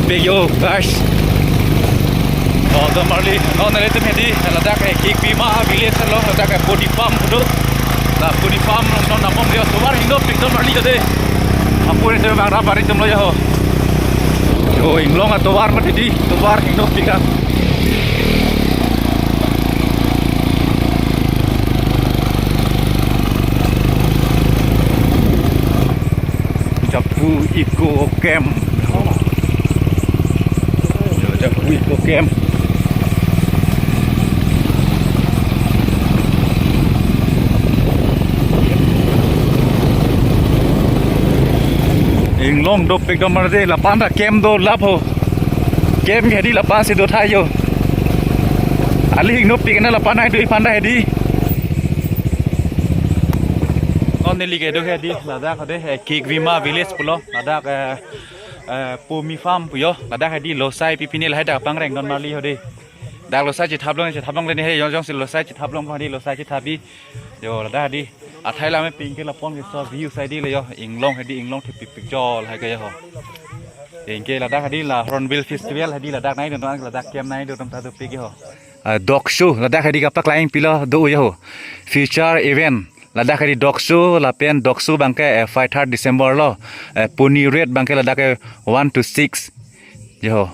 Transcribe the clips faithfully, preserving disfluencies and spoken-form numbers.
Pik yo, guys. Oh, don marli, non nelitum hedi, ladak ke Kikbima village along, ladak ke pony farm do. La pony farm non namong yo, tovar hingno pik don marli jade. Apu ni sebe bang rap ari tum lo yo. Yo, inglong atovar mati di, tovar hingno pik an. Japu Eco Camp. Yo, Japu Eco Camp. Inglong dopik don marli, lapan ta camp do lap ho. Camp ke hedi lapan si do thai yo. Ali hingno pik na lapan ai do iphan ta hedi. Oh, neli ke do hedi, ladak hedi, eh, Kikbima village pulo, ladak, eh, eh, pony farm pu yo, ladak hedi losai pipine lahai dak pangreng don marli hedi. Dak losai chethap long, chethap longle ne he, jong jongsi losai chethap long hedi, losai chethap bi. Yo, ladak hedi. Athai la mepik ke lapon ke so view sai di le yo, inglong hedi, inglong thepik pik jol hai ke yo ho. Anke ladak hedi la Hornbill Festival hedi ladak nai don, ladak camp nai do tam ta dopik ho. Ah, dog show, ladak hedi kapaklangpi lo do yo ho. Future event, ladak hedi dog show, lapen dog show abang ke, eh, five third December lo, eh, pony raid abang ke ladak ke one to six. Yo ho.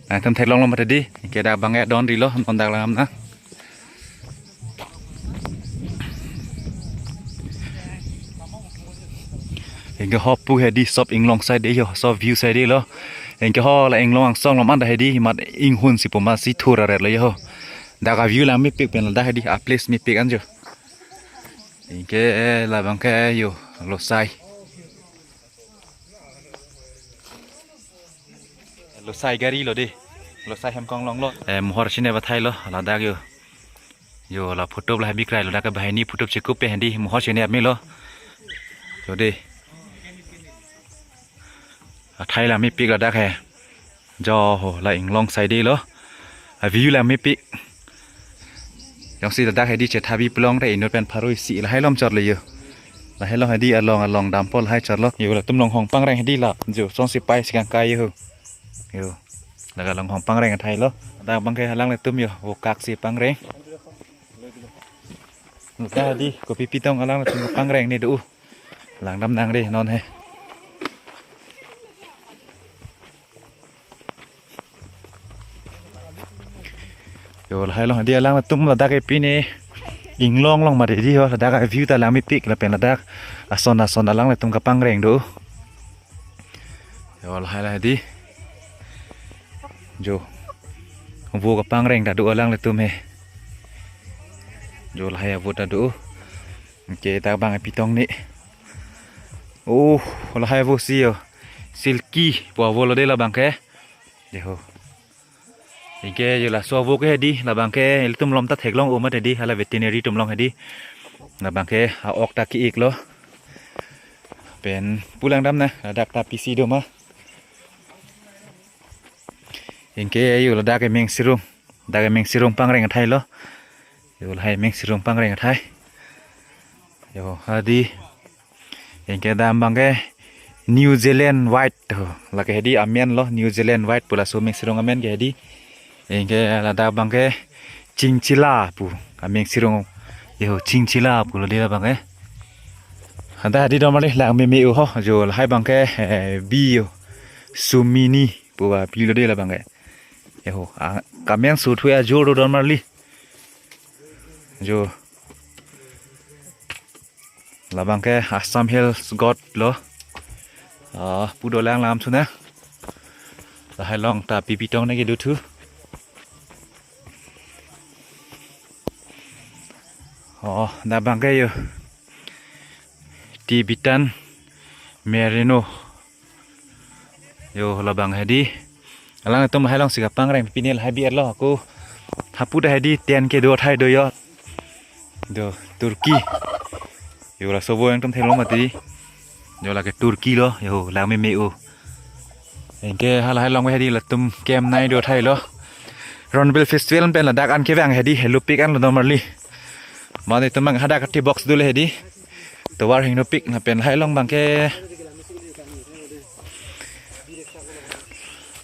Nangtum theklong lo mati di, ke dak abang ke don ri lo, non dak langdam nang. Anke ho pu hedi sop inglong sai di yo, sop view sai di lo. Anke ho la inglong angsong lo man ta hedi, mat inghun si pu ma si thur aret lo yo ho. Dak a view lang mepik pen ladak hedi, a place mepik an jo. Anke, eh, labang ke yo, losai. Losai gari lo de. Losai hem konglong lo. Eh, mohor sine bathai lo, ladak yo. Yo, la photo lahai bikrai lo, dak ke banghini photo chekup pe hedi, mohor sine ame lo. Yo de. Athai la mepik ladak he. Jo ho, la inglong sai di lo. A view la mepik. Jongsi ladak hedi chethap bi pulote inut pen pharo isi lahai lom chot lo yo. Lahai lom hedi along along dampo lahai chot lo. Yo, latum longhong pangreng hedi la. Jo, jongsi pai si kangkai yo ho. Yo. Laga longhong pangreng athai lo. Dak abang ke alanglitum yo, vokak si pangreng. Ladak hedi, kopi pitong alanglitum pangreng ne do. Langdam nang de non he. Yo, lahai long hedi alanglitum ladak ke pine inglong long mati di ho, ladak a view ta lang mepik lapen ladak ason ason alanglitum kapangreng do. Yo, lahai la hedi. Jo. Vo kapangreng ta do alanglitum he. Jo, lahai avo ta do. Anke dak abang pitong ne. Oh, lahai avo si yo. Silky pu avo lo de labang ke. Yo ho. Anke yo laso avo ke hedi, labang ke ilitum lom ta theklong o mati di, hala veterinary atum long hedi. Labang ke a-ok ta ki-ik lo. Pen pu langdam nang, ladak ta pisi do ma. Anke yo ladak ke mengsirung. Dak ke mengsirung pangreng athai lo. Yo, lahai mengsirung pangreng athai. Yo, hedi. Anke dak abang ke New Zealand White ho. Lake hedi amen lo, New Zealand White pu laso mengsirung amen ke hedi. Anke ladak abang ke Chinchilla pu amengsirung. Yo, Chinchilla pu lo de labang ke. Hadak hedi don marli lang meme o ho. Jo, lahai abang ke, eh, bi yo. Sumini pu abi lo de labang ke. Yo ho, a, kamen sut hui ajor do don marli. Jo. Labang ke Assam Hills Goat lo. Ah, pu dolang lam suna. Lahai long ta pi pitong ne ke do thu. Oh, dak abang ke yo. Tibetan Merino. Yo, labang hedi. Alanglitum lahai long si kapangreng pine lahai bi-et lo ako. Hapu ta hedi ten ke do athai do yo. Do, Turkey. Yo, laso avo nangtum theklong mati. Yo, lake Turkey lo. Yo, lang meme o. Anke halahai long hedi latum camp nai do athai lo. Hornbill Festival pen ladak an kevang hedi, helopik an lo don marli. Mane tum abang hadak kati box dule hedi. Tovar hingno pik lapen lahai long abang ke.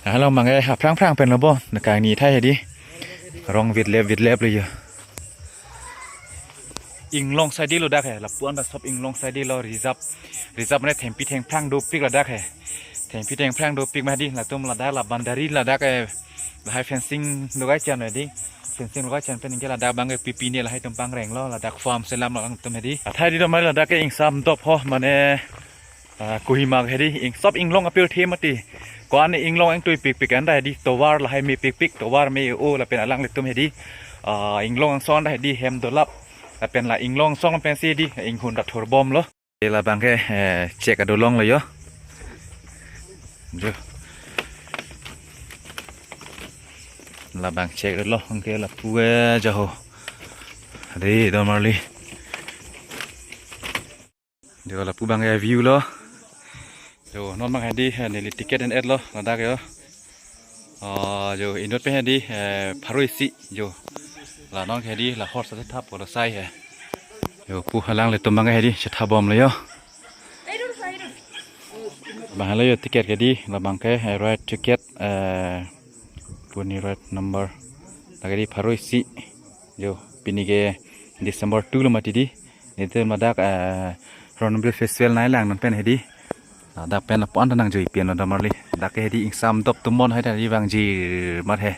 Halo, mangke aphrang phrang pen lo bo, kangni thai hedi. Rong vitlep vitlep lo yo. Inglong side lo dak he, lapu-an ta sop inglong side lo, reserve. Reserve mane thengpi thengphrang dopik ladak he. Thengpi thengphrang dopik ma hedi, latum ladak la boundary ladak he. Lahai fencing logai chan hedi. Fencing logai chan pen ke ladak abang ke pipine lahai atum pangreng lo, ladak farm selam lo alangtum hedi. Athai di do mari ladak ke ingsam dop ho, mane, ah, Kohima hedi, ing sop inglong apirthe mati. Ko-an inglong ingtui pikpik an ta hedi, tovar lahai mepikpik, tovar me-o lapen alanglitum hedi. Ah, inglong angsong ta hedi, hem dolap. Lapen la inglong angsong pensi hedi, inghun ta thurbom lo. Labang ke, eh, check adolong lo yo. Jo. Labang check lo, anke lapu, eh, jaho. Hedi, don marli. Jo, lapu abang ke view lo. Jo, non abang hedi, eh, neli ticket en-et lo, ladak yo. Ah, jo, inut pen hedi, eh, pharo isi, jo. La non hedi, la horse ta thap lo sai he. Jo, pu alanglitum abang hedi, chethap bom lo yo. Abang lo yo ticket ke hedi, labang ke, eh, ride ticket, eh, puni ride number. Lake hedi pharo isi, jo, pini ke December two lo mati hedi. Nelitum ladak, eh, Hornbill Festival nanglang non pen hedi. Ah, dak pen lapu-an ta nangjui pen lo don marli. Dak ke hedi ingsam dop atum mon hai ta hedi vangji mat he.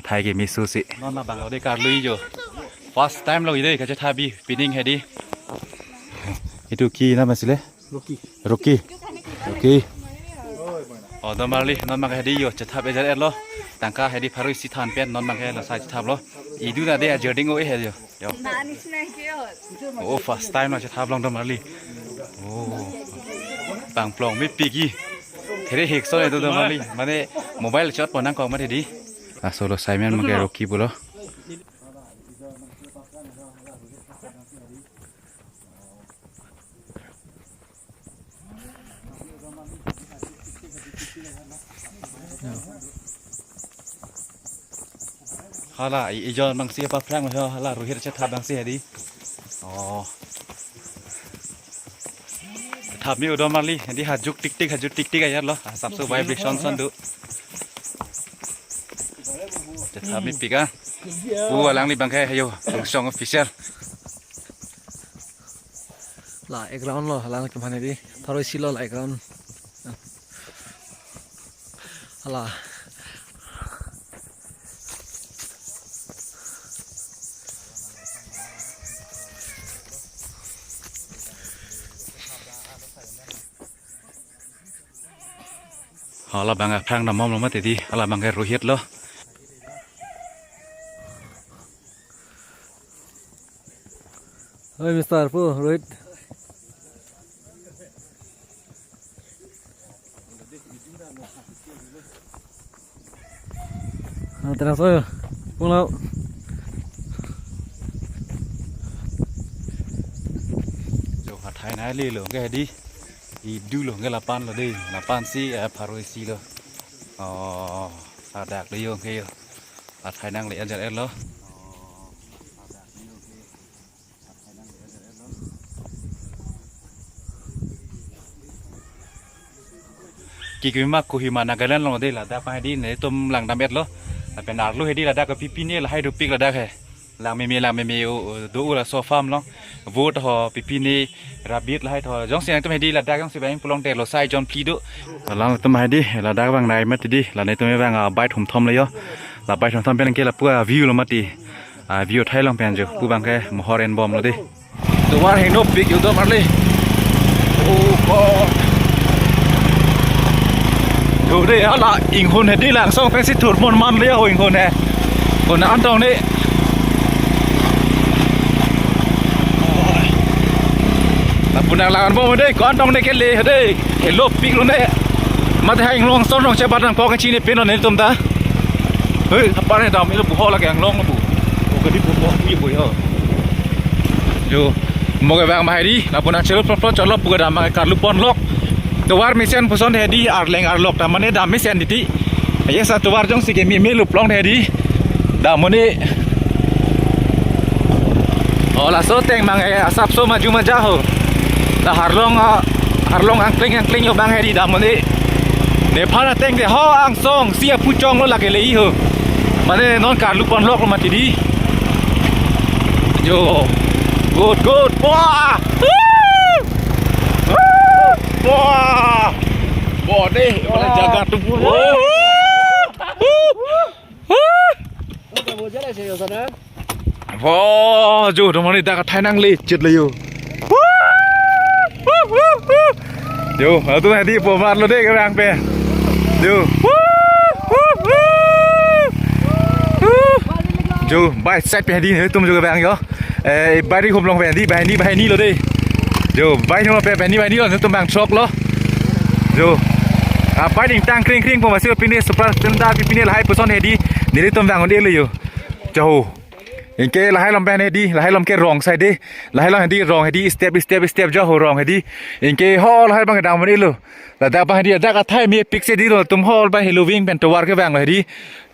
Athai ke meso si. Non labang lo de karlu jo. First time lo ide kachethap bi pining hedi. Itu ki nam asile? Rocky. Rocky. Rocky. Oh, don marli, non abang hedi yo, chethap ejar et lo. Tangka hedi pharo isi than pen, non abang ke lo sai chethap lo. Idu na de ajar ding o e he yo. Yo. Oh, first time lo chethap long don marli. Oh. Pangplong mepik ke. Here hek so itu don marli. Mane mobile chot pon nangkok mati hedi. Laso lo Simon mangke Rocky pulo. Hala, i, ijon abang si paphrang lo, hala, Rohit chethap abang si hedi. Oh. Thap me-o don marli, hedi hajuk tik tik, hajuk tik tik ajar lo, asap so vibration son do. Chethap mepik ah. Pu alangli abang ke yo, Song Official. La ground lo, hala kemane di, pharo isi lo la ground. Hala. Hala abang aphrang damom lo mati di, hala abang ke Rohit lo. Oi, Mister Pu, Rohit. Ah, tenang saja. Pulang. Jo, athai nangli lo, ke di. Idu lo, ke lapan lo de. Lapan si, eh, pharo isi lo. Oh, adak lo yo, ke yo. Athai nangle ajar et lo. Kikima Kohima Nagaland lo de, ladak pa hedi nelitum langdam et lo. Lapen arlo hedi ladak ke pipine lahai dopik ladak he. Lang meme, lang meme o, o, do o laso farm lo. Vote ho pipine rabbit lahai tho. Jongsi nangtum hedi ladak jongsi bang pulote lo sai jon phli do. Alangtum hedi ladak abang nai mati di. La nelitum abang, ah, bike thomthom lo yo. La bike thomthom pen ke lapu, ah, view lo mati. Ah, view thai long pen jo. Pu abang ke mohor enbom lo de. Tovar heno pik yo don marli. Oh God. Yo de, hala inghun hedi langsong pensi thurmon man le ho inghun he. Ko-an antong ne. Lapu nanglangbom de, ko-an antong ne kele de. Helo pik lo ne. Mate ha inglong son rong chebat nangkok kachini pen lo nelitum ta. Hei, apar ne dam ilo buho lake inglong bu. O, ke di buho bu yo. Jo, mo ke abang ma hedi, lapu nangchelo plot plot cholo pu ke dam abang karlu pon lok. Tovar mesen puson hedi arleng arlok ta mane dam mesen titi. Yes, a tovar jongsi ke meme lo plong hedi. Dam mane. Oh, laso ateng abang, eh, asap so maju maja ho. La harlong, ah, harlong angkling angkling yo abang hedi dam mane. Nephan ateng de ho angsong si aphu chonglo lake le-i ho. Mane non karlu ponloklo mati di. Jo. Good, good. Wah! Wah! Wah! Bo de, mana jaga tu. Wah! Wah, jo, teman ni dak athai nanglechet le jo. Jo, atum hedi po marlo de kevang pen. Jo. Jo, bai side pen hedi netum jo kevang jo. Eh, bai di humlong pen hedi, bai ni, bai ni lo de. Jo, bai ni lo pen, bai ni, bai ni lo, netum vangthrok lo. Jo. Ah, bai ding tang kring kring po masi pine super tenda pine lahai puson hedi. Nelitum vang un-e le jo. Jo. Anke lahai along pen hedi, lahai along ke rong sai de. Lahai along hedi rong hedi step step step jo ho rong hedi. Anke ho lahai abang dam un-e lo. Ladak abang hedi ladak athai mepik si di lo, netum ho abang helo ving pen tovar kevang lo hedi.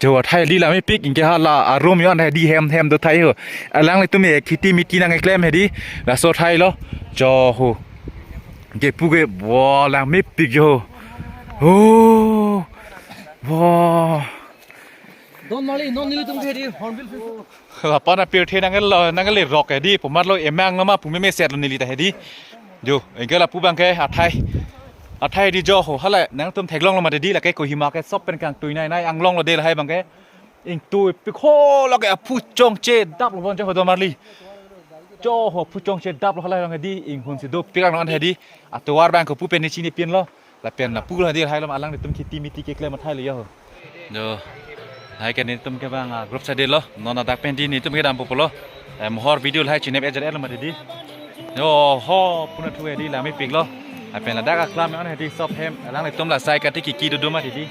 Jo athai di la mepik, anke hala arum yon hedi hem hem do athai ho. Alanglitum e khiti miti nangkeklem hedi. Laso athai lo. Jo ho. Anke pu ke bo lang mepik jo ho. Oh. Bo. Don Marli, non nelitum ke di Hornbill Festival. Lapu-an apirthe nangkelo, nangkelerok hedi, po marlo emang nama pu meme set lo neli ta hedi. Jo, anke lapu abang ke athai. Athai di jo ho, hala, nangtum theklong lo mati di, lake Kohima ke sop pen kangtui nai nai anglong lo de lahai abang ke. Ingtui pik ho lake aphu chongchedap lo bon jo ho Don Marli. Jo ho aphu chongchedap lo halai along hedi, inghun si dopik along hedi. Atovar abang ke pu pen ni chinipin lo. Lapen lapu lo hedi lahai along alangtum khiti miti keklem athai lo jo ho. Jo. Lahai ke netum ke abang, ah, group side lo. Non ladak pen di netum kedam po pulo. Eh, mohor video lahai chinep ejer lo mati di. Jo ho puna thu hedi la mepik lo. Lapen ladak aklam yon hedi sop hem. Alanglitum la sai kati kiki dodoma hedi.